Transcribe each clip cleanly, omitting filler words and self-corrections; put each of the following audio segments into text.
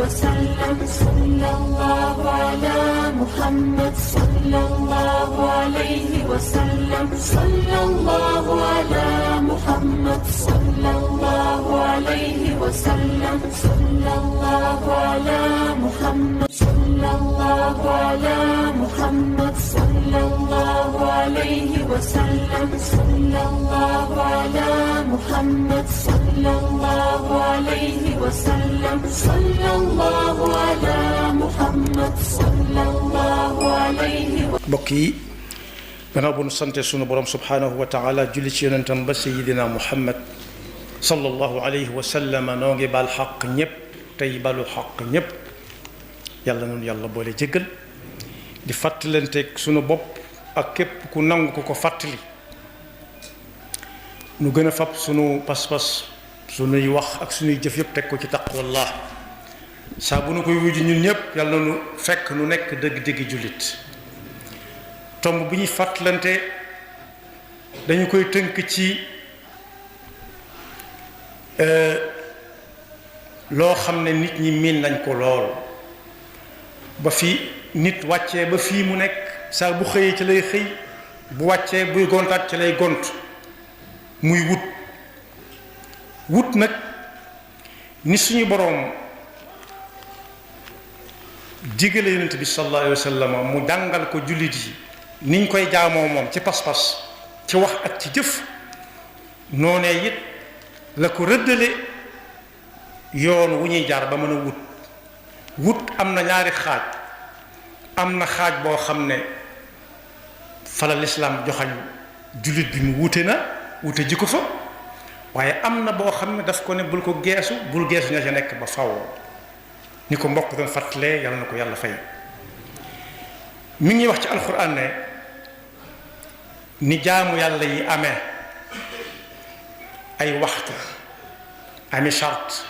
وسلم صلى الله على محمد صلى الله عليه وسلم صلى الله على محمد صلى الله عليه وسلم صلى الله على محمد صلى الله على محمد صلى الله عليه وسلم صلى الله على محمد صلى الله عليه وسلم صلى الله على محمد صلى الله عليه وسلم بكي gannaaw bu nu sante sunu borom subhanahu wa taala julli ci yonentam ba sayidina muhammad sallallahu alayhi wa sallam noo ngi baal xaq ñépp tey balu xaq ñépp yàlla noonu yàlla boole jéggal di fàttalanteeg sunu bopp ak képp ku nangu ko fàttali nu gën a fab sunu pas-pas sunuy wax ak sunuy jëf yépp teg ko ci taqwallah saa bu nu koy wuju ñun ñépp yàlla nu fekk nu nekk dëgg-dëgg jullit tomb bu ñuy fàttalante dañu koy tënk ci loo xam ne nit ñi miin nañ ko lool ba fi nit wàccee ba fii mu nekk saa bu xëyee ci lay xëy bu wàccee buy gontaat ci lay gont muy wut nag ni suñu boroom digale yonent bi sallallahu alayhi wa sallam mu jàngal ko jullit yi niñ koy jaamoo moom ci pas-pas ci wax ak ci jëf noonee it la ko rëddale yoon wu ñuy jaar ba mën a wut am na ñaari xaaj am na xaaj boo xam ne fala lislaam joxañ jullit bi mu wute ji ko fa waaye am na boo xam ne daf ko ne bul ko geesu ña ca nekk ba faw ni ko mbokk doon fàttalee yàlla na ko yàlla fay mi ngi wax ci alxuraan ne ni jaamu yàlla yi amee ay waxtu ami charte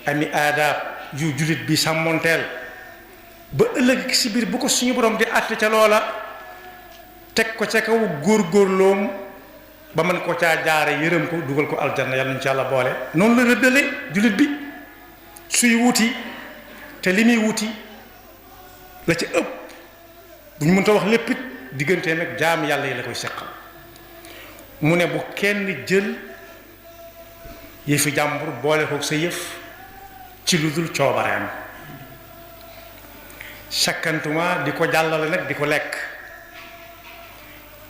ami aadaab yu jullit bi sàmmonteel ba ëllëg si biir bu ko suñu borom di àtte ca loola teg ko ca kaw góorgóorloom ba mën ko caa jaare yërëm ko dugal ko aljanna yàlla ñu ci yàlla boole noonu la rëddale jullit bi suy wuti te li muy wuti la ci ëpp bu ñu mënta wax léppit digganteem ak jaam yàlla yi la koy seqal mu ne bu kenn jël yëfi jàmbur boole ko sa yëf ci lu dul coobareem sakkantuma di ko jàllale nag di ko lekk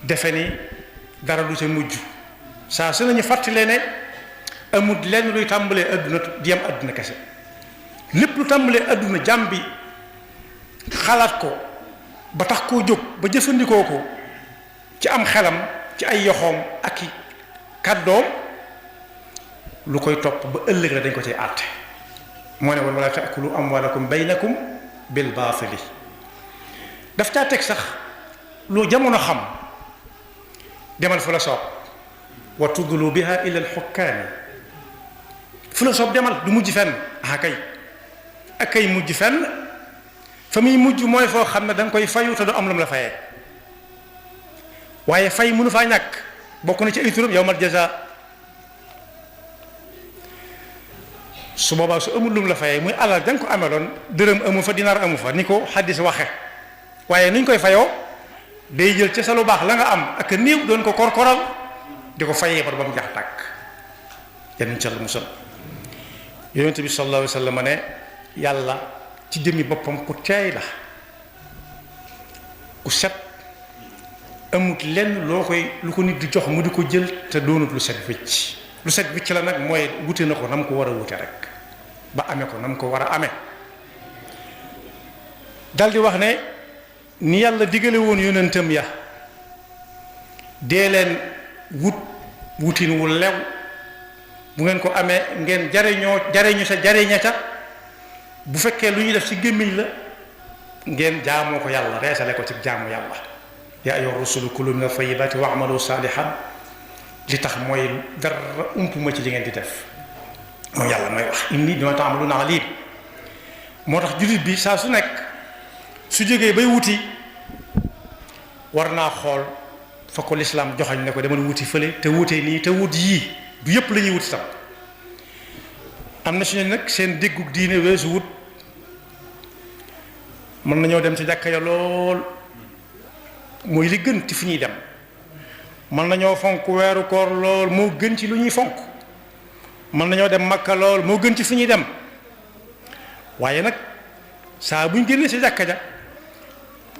defe ni dara lu ca mujj saa su nañu fàttalee ne amul lenn luy tàmbalee adduna di yem adduna kese lépp lu tàmbalee adduna jàmm bi xalaat ko ba tax koo jóg ba jëfandikoo ko ci am xelam ci ay yoxoom ak i kàddoom lu koy topp ba ëllëg la dañ ko ciy àtte moo ne woon wala taakulu amwalakum baynakum bil baatili daf caa teg sax lu jamono xam demal fu la soob wa tudlu biha ila al xukkaani fu la soob demal du mujj fenn ak kay mujj fenn fa muy mujj mooy foo xam ne da nga koy fayu te du am lu mu la fayee waaye fay mënu faa ñàkk bokk na ci ay turam yawmal jazaa su boobaa su amul lu mu la fayee muy alal da nga ko ameloon dërëm amu fa dinaar amu fa ni ko xaddis waxe waaye nuñ koy fayoo day jël ca sa lu baax la nga am ak néew doon ko korkoral di ko fayee bar ba mu jax tàkk yenn ca la musal yonent bi sallallahu alayhi wa sallam ne yàlla ci jëmmi boppam ku teey la ku set amut lenn loo koy lu ko nit di jox mu di ko jël te doonut lu set wicc la nag mooy wute na ko na mu ko war a wute rek ba amee ko na mu ko war a amee dal di wax ne ni yàlla digale woon yonentam ya dee leen wutin wu lew bu ngeen ko amee ngeen jariñu sa jariña ca bu fekkee lu ñuy def ci gémmiñ la ngeen jaamoo ko yàlla reesale ko ci jaamu yàlla yaa ayyuha rusulu kulu min at-tayyibati wa'malu salihan li tax mooy dara umpuma ci li ngeen di def moom yàlla mooy wax inni bima ta'maluna alim moo tax jullit bi saa su nekk su jógee bay wuti war naa xool fa ko lislaam joxañ ne ko demal wuti fële te wutee nii te wut yii du yëpp la ñuy wuti tam am na suñu nag seen déggug diine weesu wut mën nañoo dem ci jàkka ya lool mooy li gën ci fu ñuy dem mën nañoo fonk weeru koor lool moo gën ci lu ñuy fonk mën nañoo dem Makka lool moo gën ci fu ñuy dem waaye nag saa buñ génnee ci jàkka ja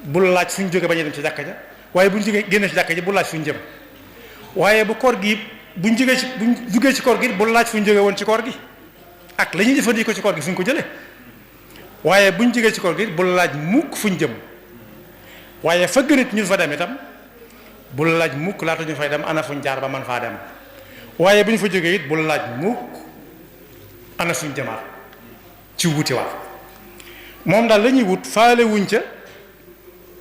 bul laaj fu ñu jóge bañ a dem ci jàkka ja waaye buñ jógee génnee ci jàkka ja bul laaj fu ñu jëm waaye bu koor gi buñ jógee ci koor gi bul laaj fu ñu jóge woon ci koor gi ak la ñuy jëfandikoo ci koor gi fu ñu ko jëlee waaye buñ jógee ci koor gi bul laaj mukk fu ñu jëm waaye fa gënit ñu fa dem itam bul laaj mukk laata ñu fay dem ana fuñ jaar ba man faa dem waaye bu ñu fa jógee it bul laaj mukk ana fuñ jëmaat ci wuti waat moom daal la ñuy wut faale wuñ ca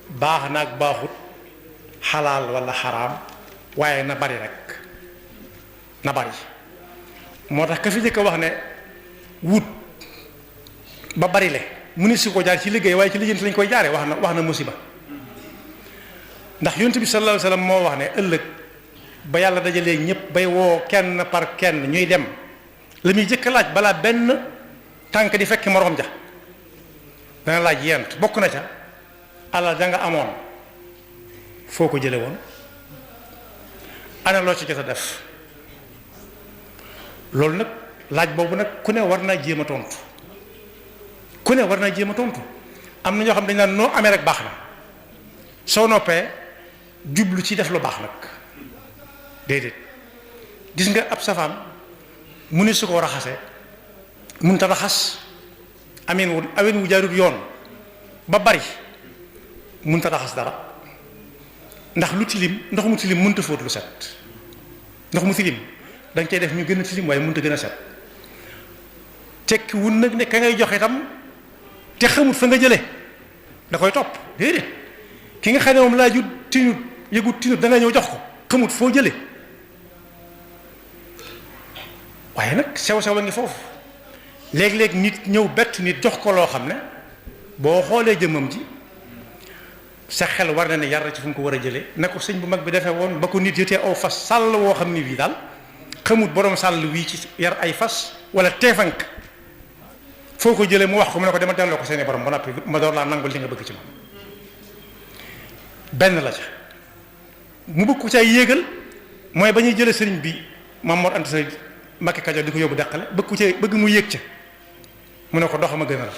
baax naag baaxut xalaal wala xaraam waaye na bari rek na bari moo tax ka fi jëkk wax ne wut ba bari le mu ni si ko jaar ci liggéey waaye ci lijjanti lañ koy jaare wax na musiba ndax yonent bi sallallahu alayhi wasallam moo wax ne ëllëg ba yàlla dajalee ñëpp bay woo kenn par kenn ñuy dem la muy jëkk laaj balaa benn tànk di fekk moroom ja dana laaj yent bokk na ca alal ja nga amoon foo ko jële woon ana loo ci jot a def loolu nag laaj boobu nag ku ne war naa jéem a tontu ku ne war naa jéem a tontu am na ñoo xam dañ naan noo amee rek baax na soo noppee jublu ci def lu baax nag déedéet gis nga ab safaan mu ne su ko raxase mun ta raxas awen wu jaarut yoon ba bari mun ta raxas dara ndax lu tilim ndox mu tilim mënta fóot lu set ndox mu tilim danga cay def ñu gën a tilim waaye mënta gën a set tekki wun nag ne ka ngay joxe itam te xamut fa nga jële da koy topp déedéet ki nga xam ne moom laajut tinut yëgut tinut da nga ñëw jox ko xamut foo jële waaye nag sew-sew a ngi foofu léeg-léeg nit ñëw bett nit jox ko loo xam ne boo xoolee jëmmam ji sa xel war na ne yar ci fu mu ko war a jëlee na ko sëñ bu mag bi defee woon ba ko nit yëtee aw fas sàll woo xam ni bii daal xamut borom sàll wii ci yar ay fas wala teefank foo ko jëlee mu wax ko mu ne ko dama delloo ko seeni borom ba noppi ma door laa nangul li nga bëgg ci moom benn la ca mu bëgg ko cay yéegal mooy ba ñuy jëlee sëriñ bi Maam Mor Anta Sali Mbakke Kajoor di ko yóbbu dàqale bëgg ko cay bëgg mu yéeg ca mu ne ko doxama gënal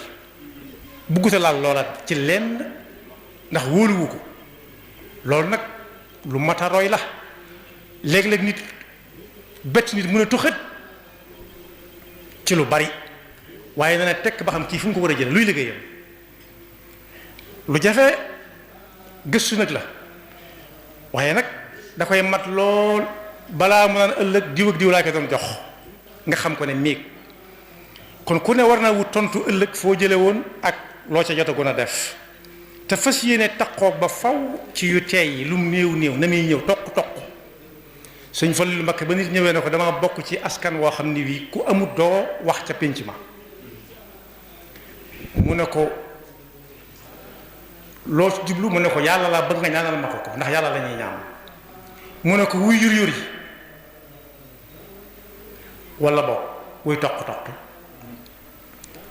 bugguta laal loola ci lenn ndax wóoluwu ko loolu nag lu mat a roy la léeg-léeg nit bett nit mën a tuxat ci lu bari waaye na ne tekk ba xam kii fu mu ko war a jële luy liggéeyam lu jafe gëstu nag la waaye nag da koy mat lool balaa mu naan ëllëg diw ak diw laa ko doon jox nga xam ko ne miig kon ku ne war naa wut tontu ëllëg foo jële woon ak loo ca jotagoon a def te fas yéene taqoog ba faw ci yu teey yi lu mu néew na muy ñëw toq Sëñ Fallu Mbakke ba nit ñëwee na ko dama bokk ci askan woo xam ni wii ku amut doo wax ca pénc ma mu ne ko loo ci jublu mu ne ko yàlla laa bëgg nga ñaanal ma ko ndax yàlla la ñuy ñaan mu ne ko wuy yur yi wala boog wuy toq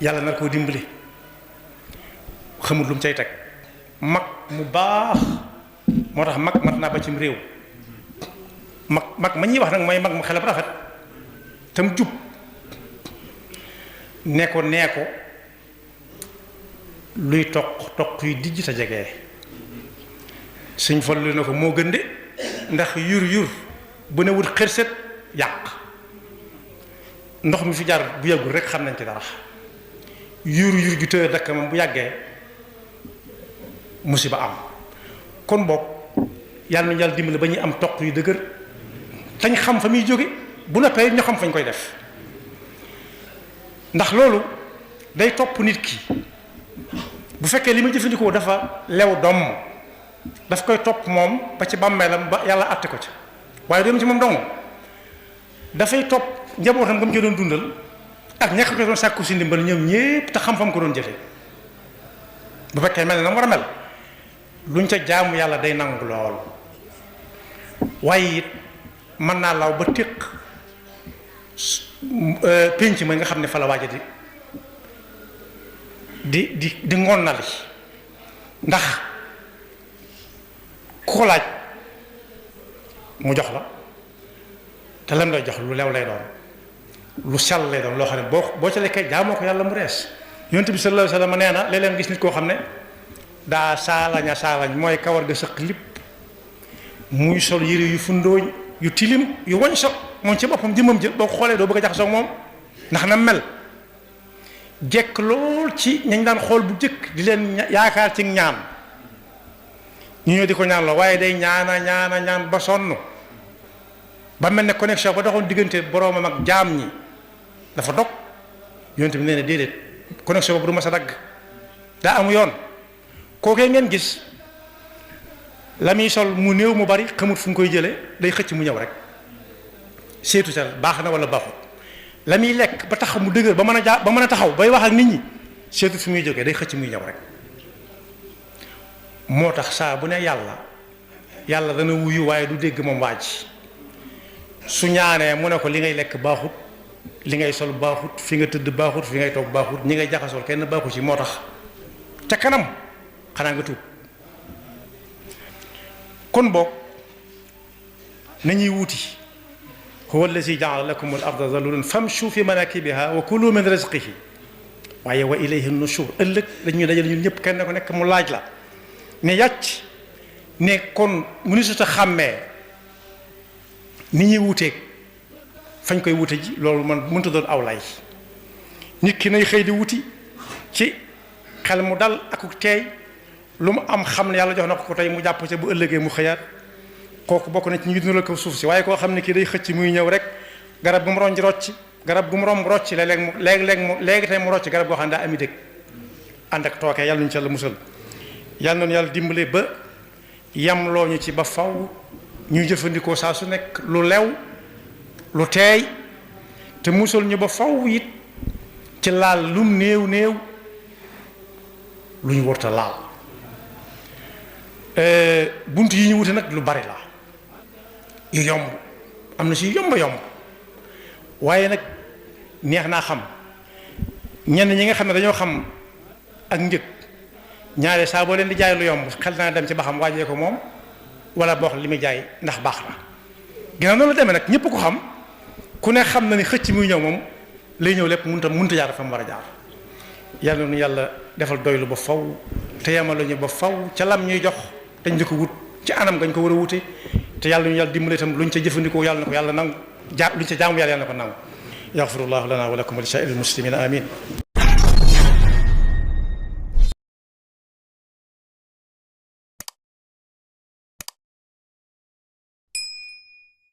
yàlla na koo dimbali xamul lu mu cay teg mag mu baax moo tax mag mat naa ba cim réew mag ma ñuy wax nag mooy mag mu xelam rafet tam jub nee ko luy toq yu dijj ta jege Sëñ Fallu na ko moo gën de ndax yur bu ne wut xërset yàq ndox mi fi jaar bu yàggul rek xam nañ ci dara yur ju tëye dakk moom bu yàggee musiba am kon boog yàlla nañu yàlla dimbali ba ñuy am toq yu dëgër tañ xam fa muy jóge bu noppee ñu xam fañ koy def ndax loolu day topp nit ki bu fekkee li ma jëfandikoo dafa lew doom daf koy topp moom ba ci bàmmeelam ba yàlla àtte ko ci waaye doom ci moom dong dafay topp njabootam ba mu ci doon dundal ak ñàkk ko doon sàkku si ndimbal ñoom ñépp te xam fa mu ko doon jëfe bu fekkee mel ne na mu war a mel luñ ca jaamu yàlla day nangu lool waaye it mën naa law ba téq pénc ma nga xam ne fa la waaja di ngonnali ndax ku ko laaj mu jox la te lam lay jox lu lew lay doon lu sell lay doon loo xam ne boo ca lekkee jaamoo ko yàlla mu rees. yonent bi sallallahu alayhi wa sallam nee na léeg-léeg gis nit koo xam ne daa saalañ mooy kawar ga sëq lipp muy sol yére yu fundooñ yu tilim yu wañ so moom ci boppam jëmmam jël boo ko xoolee doo bëgg a jaxasoo moom ndax na mel jekk lool ci ñañ daan xool bu jëkk di leen yaakaar ci ñaan ñu ñëw di ko ñaan la waaye day ñaan ba sonn ba mel ne connexion ba doxoon diggante boroomam ak jaam ñi dafa dog yonent bi nee na déedéet connexion boobu du ma sa dagg daa amu yoon kookee ngeen gis la muy sol mu néew mu bari xamut fu mu koy jëlee day xëcc mu ñëw rek seetu sa baax na wala baaxut la muy lekk ba tax mu dëgër ba mën a taxaw bay wax ak nit ñi seetu fi muy jógee day xëcc muy ñëw rek moo tax saa bu ne yàlla dana wuyu waaye du dégg moom waa ji su ñaanee mu ne ko li ngay lekk baaxut li ngay sol baaxut fi nga tëdd baaxut fi ngay toog baaxut ñi ngay jaxasool kenn baaxut ci moo tax ca kanam xanaa nga tuub kon boog nañuy wuti huwa allazi ja'ala lakum al arda zalulan famshu fi manakibiha wa kulu min rizqihi waaye wa ilayhi nushur ëllëg dañuy dajale ñun ñëpp kenn ko nekk mu laaj la ne yàcc ne kon mu ni suta xàmmee ni ñuy wuteeg fañ koy wute ji loolu man mënta doon aw lay nit ki nay xëy di wuti ci xel mu dal ak teey lu mu am xam ne yàlla jox na ko tey mu jàpp ca bu ëllëgee mu xëyaat kooku bokk na ci ñu dundal ko suuf si waaye koo xam ne kii day xëcc muy ñëw rek garab gu mu ronj rocc garab gu mu romb rocc léegi tey mu rocc garab goo xam ne daa ami dëgg ànd ak tookee yàlla ñu ci yàlla musal yàlla noonu yàlla dimbale ba yam loo ñu ci ba faw ñuy jëfandikoo saa su nekk lu lew lu teey te musal ñu ba faw it ci laal lum néew lu ñu warta laal bunt yi ñu wute nag lu bari la yu yomb am na si yomb waaye nag neex naa xam ñenn ñi nga xam ne dañoo xam ak njëg ñaare saa boo leen di jaay lu yomb xel naa dem ci ba xam waajee ko moom wala boo xam li muy jaay ndax baax na ginnaaw noonu la demee nag ñëpp ko xam ku ne xam na ni xëcc muy ñëw moom lay ñëw lépp mënta jaar fa mu war a jaar yàlla nu yàlla defal doylu ba faw te yemalu ñu ba faw ca lam ñuy jox dañ di ko wut ci anam gañ ko war a wute te yàlla ñu yàlla dimbale itam luñ ca jëfandikoo yàlla na ko yàlla nangu luñ ca jaamu yàlla na ko nangu yaxfirullahu lana wa lakum wa li saa'iril muslimina amin